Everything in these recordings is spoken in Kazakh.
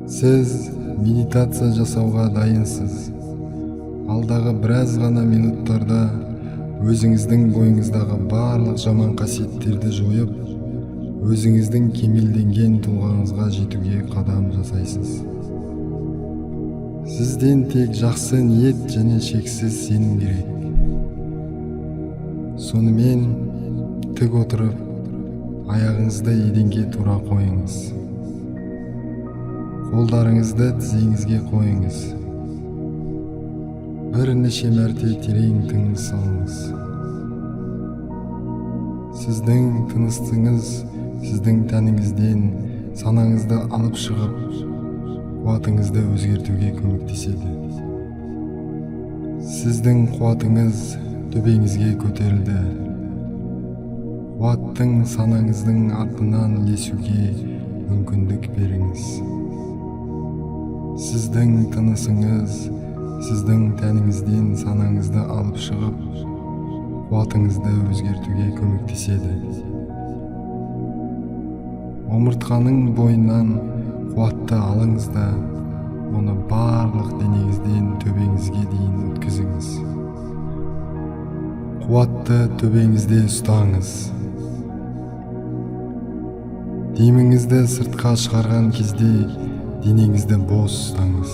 Сіз медитация жасауға дайынсыз. Алдағы біраз ғана минуттарда өзіңіздің бойыңыздағы барлық жаман қасиеттерді жойып, өзіңіздің кемелденген тұлғаңызға жетуге қадам жасайсыз. Сізден тек жақсы ниет және шексіз сенім керек. Сонымен тік отырып, аяғыңызды еденге тура қойыңыз. Қолдарыңызды тізеңізге қойыңыз. Бірнеше мәрте терең тыныс алыңыз. Сіздің тынысыңыз сіздің тәніңізден санаңызды алып шығып, қуатыңызды өзгертуге көмектеседі. Сіздің қуатыңыз төбеңізге көтерілді. Қуаттың санаңыздың артынан ілесуге мүмкіндік беріңіз. Сіздің тынысыңыз сіздің тәніңізден санаңызды алып шығып, қуатыңызды өзгертуге көмектеседі. Омыртқаның бойынан қуатты алыңыз да, оны барлық денеңізден төбеңізге дейін өткізіңіз. Қуатты төбеңізде ұстаңыз. Деміңізді сыртқа шығарған кезде денеңізді бос ұстаңыз.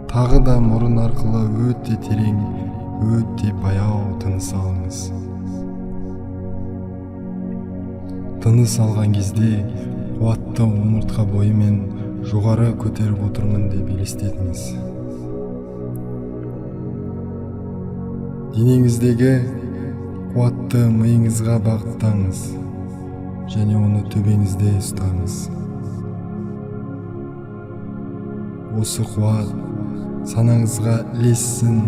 Тағы да мұрын арқылы өте терең, өте баяу тыныс алыңыз. Тыныс алған кезде қуатты омыртқа бойымен жоғары көтеріп отырмын деп елестетіңіз. Денеңіздегі қуатты миыңызға бағыттаңыз және оны төбеңізде ұстаңыз. Осы қуат санаңызға ілессін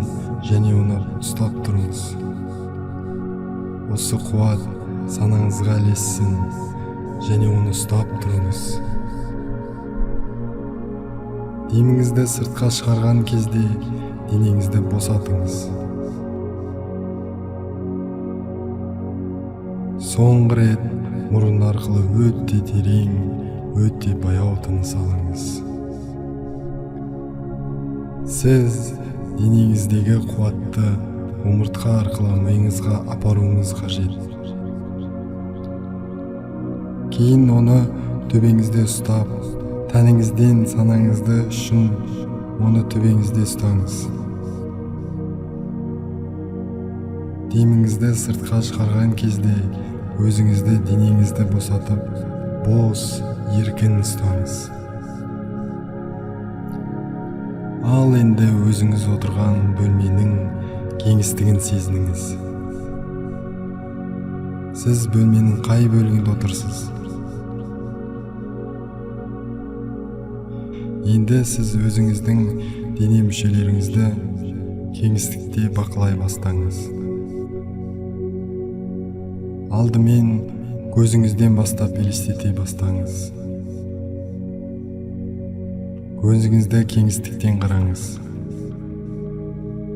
және оны ұстап тұрыңыз. Осы қуат санаңызға ілессін және оны ұстап тұрыңыз. Деміңізді сыртқа шығарған кезде денеңізді босатыңыз. Соңғы рет мұрын арқылы өте терең, өте баяу тыныс алыңыз. Сіз денеңіздегі қуатты омыртқа арқылы миыңызға апаруыңыз қажет. Кейін оны төбеңізде ұстап, тәніңізден санаңызды үшін оны төбеңізде ұстаңыз. Деміңізді сыртқа шығарған кезде өзіңізді, денеңізді босатып, бос, еркін ұстаңыз. Ал енді өзіңіз отырған бөлменің кеңістігін сезініңіз. Сіз бөлменің қай бөлігінде отырсыз? Енді сіз өзіңіздің дене мүшелеріңізді кеңістікте бақылай бастаңыз. Алдымен көзіңізден бастап елестете бастаңыз. Көзіңізді кеңістіктен қараңыз.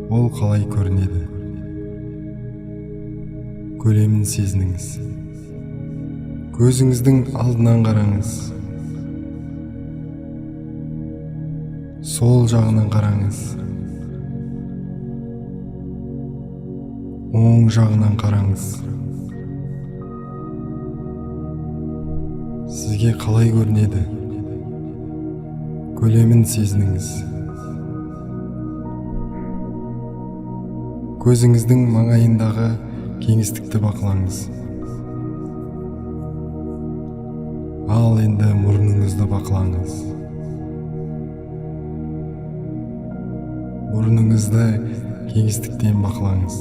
Ол қалай көрінеді? Көлемін сезініңіз. Көзіңіздің алдынан қараңыз. Сол жағынан қараңыз. Оң жағынан қараңыз. Сізге қалай көрінеді? Көлемін сезініңіз. Көзіңіздің маңайындағы кеңістікті бақылаңыз. Ал енді мұрныңызды бақылаңыз. Мұрныңызды кеңістіктен бақылаңыз.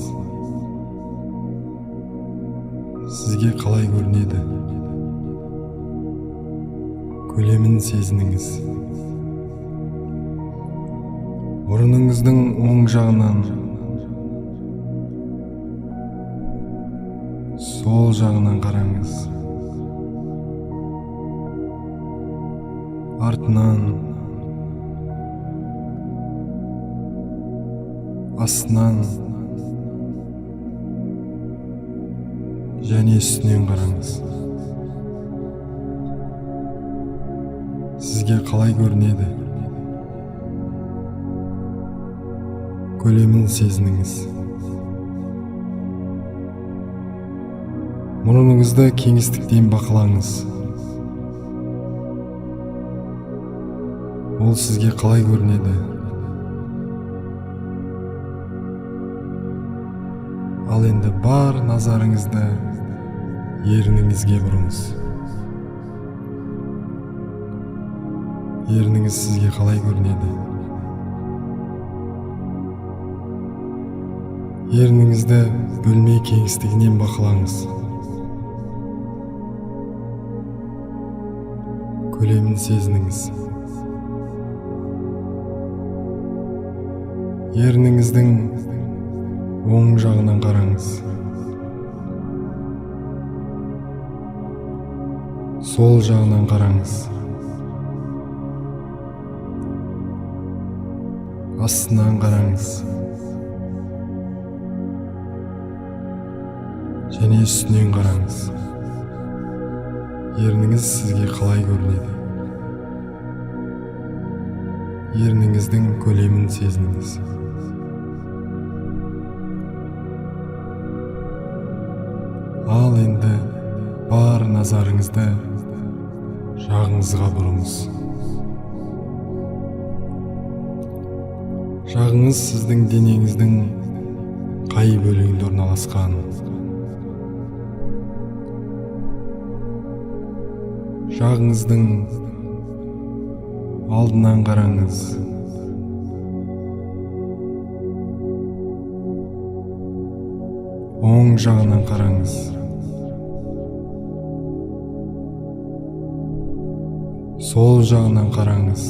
Сізге қалай көрінеді? Көлемін сезініңіз. Мұрныңыздың оң жағынан, сол жағынан қараңыз. Артынан, астынан және үстінен қараңыз. Сізге қалай көрінеді? Көлемін сезініңіз. Мұрныңызды кеңістіктен бақылаңыз. Ол сізге қалай көрінеді? Ал енді бар назарыңызды ерніңізге бұрыңыз. Ерніңіз сізге қалай көрінеді? Ерніңізді бөлме кеңістігінен бақылаңыз. Көлемін сезініңіз. Ерніңіздің оң жағынан қараңыз. Сол жағынан қараңыз. Астынан қараңыз. Және үстінен қараңыз. Ерніңіз сізге қалай көрінеді? Ерніңіздің көлемін сезініңіз. Ал енді бар назарыңызды жағыңызға бұрыңыз. Жағыңыз сіздің денеңіздің қай бөлігінде орналасқан? Жағыңыздың алдынан қараңыз. Оң жағынан қараңыз. Сол жағынан қараңыз.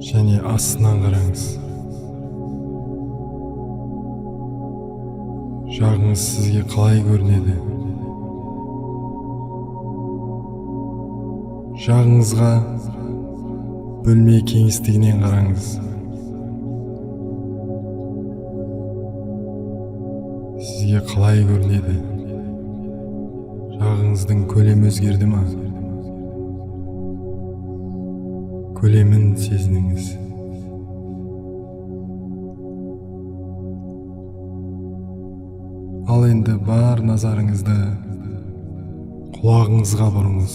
Және астынан қараңыз. Жағыңыз сізге қалай көрінеді? Жағыңызға бөлме кеңістігінен қараңыз. Сізге қалай көрінеді? Жағыңыздың көлемі өзгерді ме? Көлемін сезініңіз. Ал енді бар назарыңызды құлағыңызға бұрыңыз.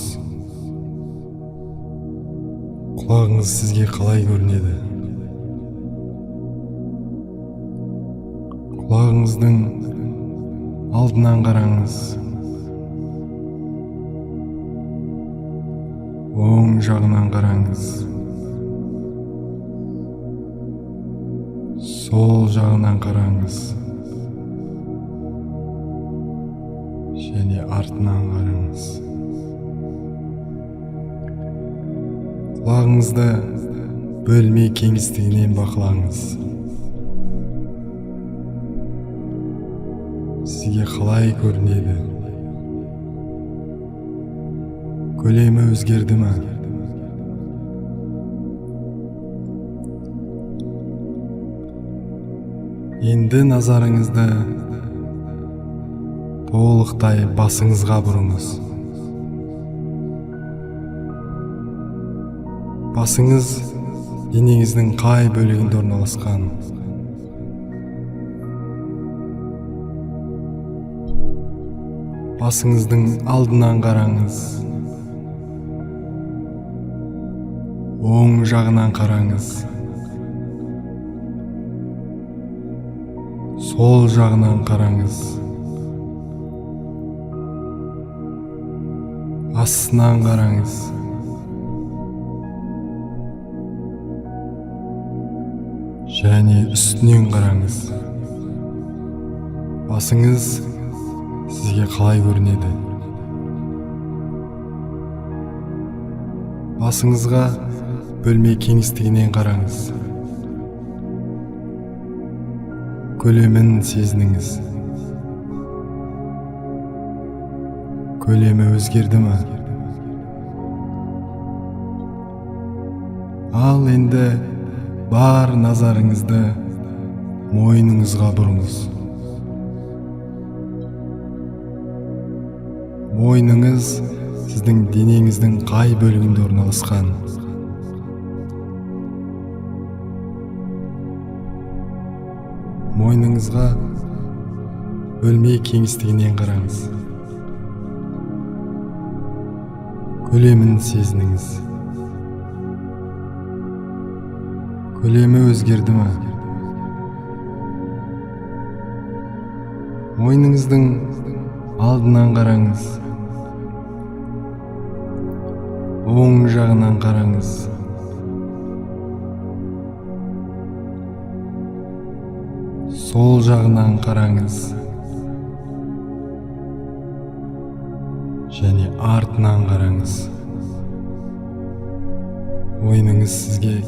Құлағыңыз сізге қалай көрінеді? Құлағыңыздың алдынан қараңыз. Оң жағынан қараңыз. Сол жағынан қараңыз. Және артынан қараңыз. Құлағыңызды бөлме кеңістігінен бақылаңыз. Сізге қалай көрінеді? Көлемі өзгерді ме? Енді назарыңызды толықтай басыңызға бұрыңыз. Басыңыз денеңіздің қай бөлігінде орналасқан? Басыңыздың алдынан қараңыз. Оң жағынан қараңыз. Сол жағынан қараңыз. Астынан қараңыз. Және үстінен қараңыз. Басыңыз сізге қалай көрінеді? Басыңызға бөлме кеңістігінен қараңыз. Көлемін сезініңіз. Көлемі өзгерді ме? Ал енді бар назарыңызды мойныңызға бұрыңыз. Мойныңыз сіздің денеңіздің қай бөлігінде орналасқан? Мойныңызға бөлме кеңістігінен қараңыз. Көлемін сезініңіз. Көлемі өзгерді ме? Мойныңыздың алдынан қараңыз. Оң жағынан қараңыз. Сол жағынан қараңыз. Және артынан қараңыз. Мойныңыз сізге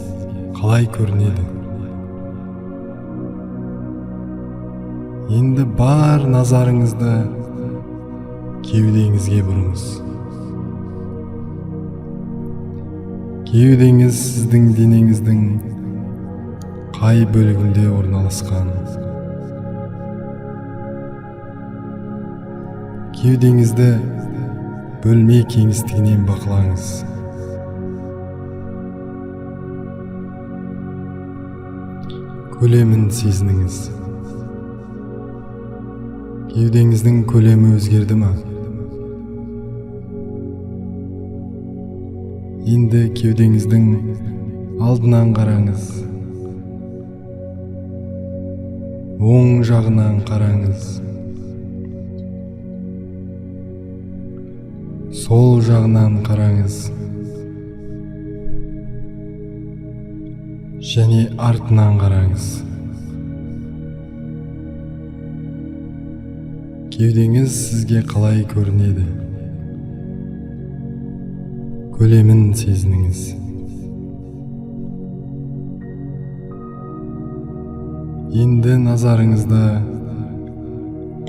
қалай көрінеді? Енді бар назарыңызды кеудеңізге бұрыңыз. Кеудеңіз сіздің денеңіздің қай бөлігінде орналасқан? Кеудеңізді бөлме кеңістігінен бақылаңыз. Көлемін сезініңіз. Кеудеңіздің көлемі өзгерді ме? Енді кеудеңіздің алдынан қараңыз. Оң жағынан қараңыз. Сол жағынан қараңыз. Және артынан қараңыз. Кеудеңіз сізге қалай көрінеді? Көлемін сезініңіз. Енді назарыңызды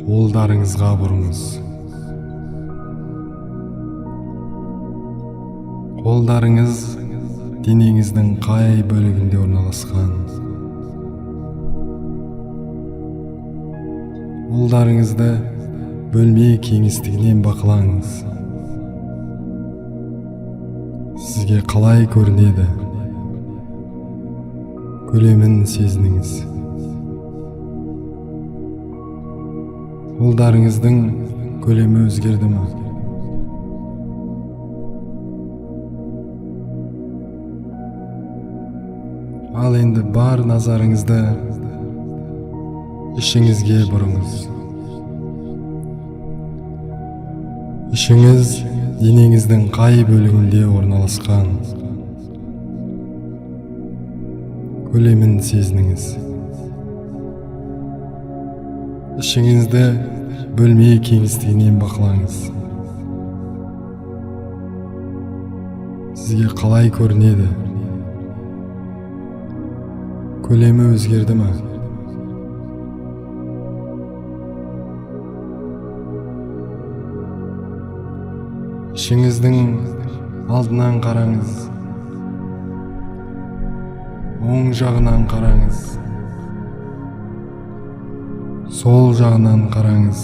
қолдарыңызға бұрыңыз. Қолдарыңыз денеңіздің қай бөлігінде орналасқан? Қолдарыңызды бөлме кеңістігінен бақылаңыз. Сізге қалай көрінеді? Көлемін сезініңіз. Қолдарыңыздың көлемі өзгерді ме? Ал енді бар назарыңызды ішіңізге бұрыңыз. Ішіңіз денеңіздің қай бөлігінде орналасқан? Көлемін сезініңіз. Ішіңізді бөлме кеңістігінен бақылаңыз. Сізге қалай көрінеді? Көлемі өзгерді ме? Ішіңіздің алдынан қараңыз. Оң жағынан қараңыз. Сол жағынан қараңыз.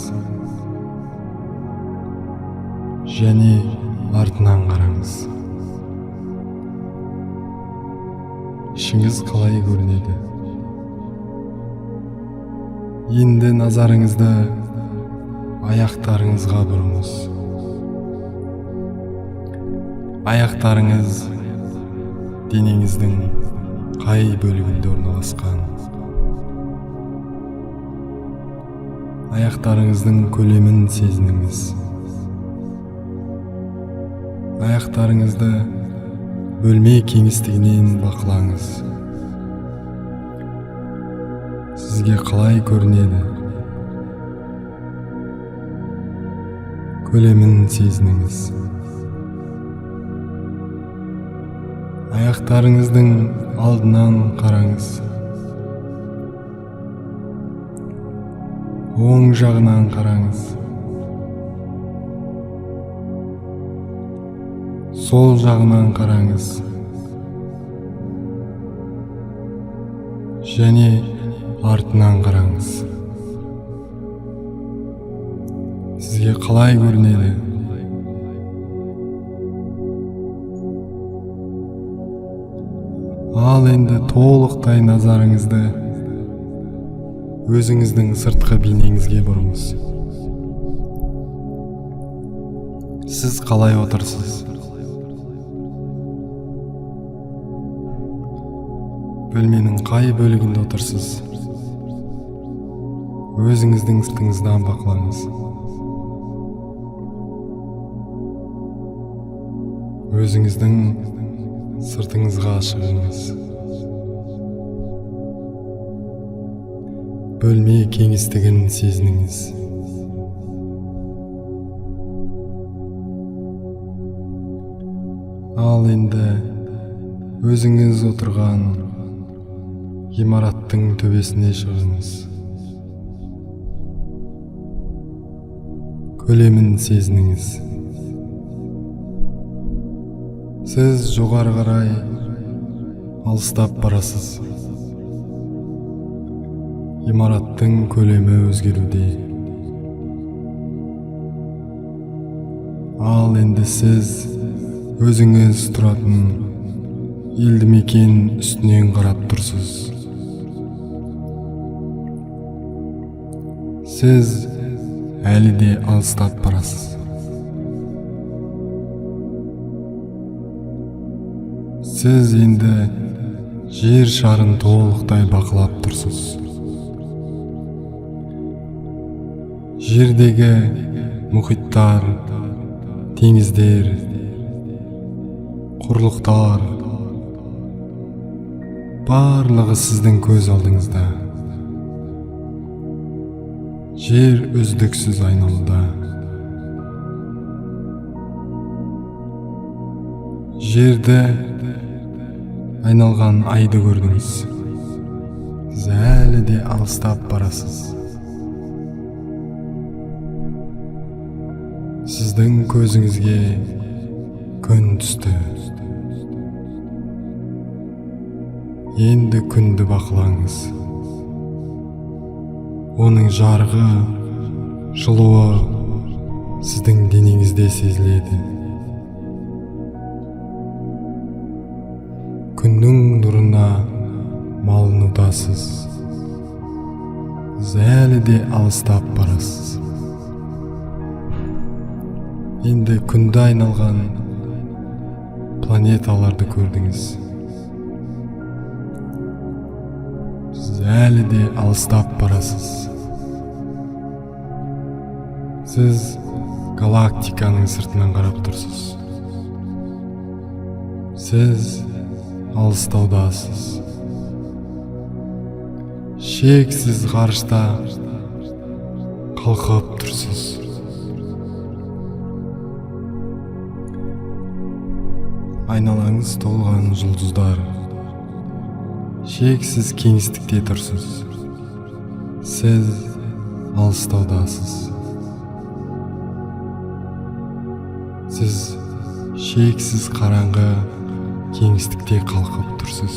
Және артынан қараңыз. Ішіңіз қалай көрінеді? Енді назарыңызды аяқтарыңызға бұрыңыз. Аяқтарыңыз денеңіздің қай бөлігінде орналасқан? Аяқтарыңыздың көлемін сезініңіз. Аяқтарыңызды бөлме кеңістігінен бақылаңыз. Сізге қалай көрінеді? Көлемін сезініңіз. Аяқтарыңыздың алдынан қараңыз. Оң жағынан қараңыз. Сол жағынан қараңыз. Және артынан қараңыз. Сізге қалай көрінеді? Ал енді толықтай назарыңызды өзіңіздің сыртқы бейнеңізге бұрыңыз. Сіз қалай отырсыз? Бөлменің қай бөлігінде отырсыз? Өзіңіздің сыртыңыздан бақылаңыз. Өзіңіздің сыртыңызға шығыңыз. Бөлме кеңістігін сезініңіз. Ал енді өзіңіз отырған ғимараттың төбесіне шығыңыз. Көлемін сезініңіз. Сіз жоғары қарай алыстап барасыз. Ғимараттың көлемі өзгеруде. Ал енді сіз өзіңіз тұратын елді мекен үстінен қарап тұрсыз. Сіз әлі де алыстап барасыз. Сіз енді жер шарын толықтай бақылап тұрсыз. Жердегі мұхиттар, теңіздер, құрлықтар барлығы сіздің көз алдыңызда. Жер үздіксіз айналуда. Жерді айналған айды көрдіңіз. Сіз әлі де алыстап барасыз. Сіздің көзіңізге күн түсті. Енді күнді бақылаңыз. Оның жарығы, жылуы сіздің денеңізде сезіледі. Күннің нұрына малынудасыз. Сіз әлі де алыстап барасыз. Енді күнді айналған планеталарды көрдіңіз. Сіз әлі де алыстап барасыз. Сіз галактиканың сыртынан қарап тұрсыз. Сіз алыстаудасыз. Шексіз ғарышта қалқып тұрсыз. Айналаңыз толған жұлдыздар. Шексіз кеңістікте тұрсыз. Сіз алыстаудасыз. Сіз шексіз қараңғы кеңістікте қалқып тұрсыз.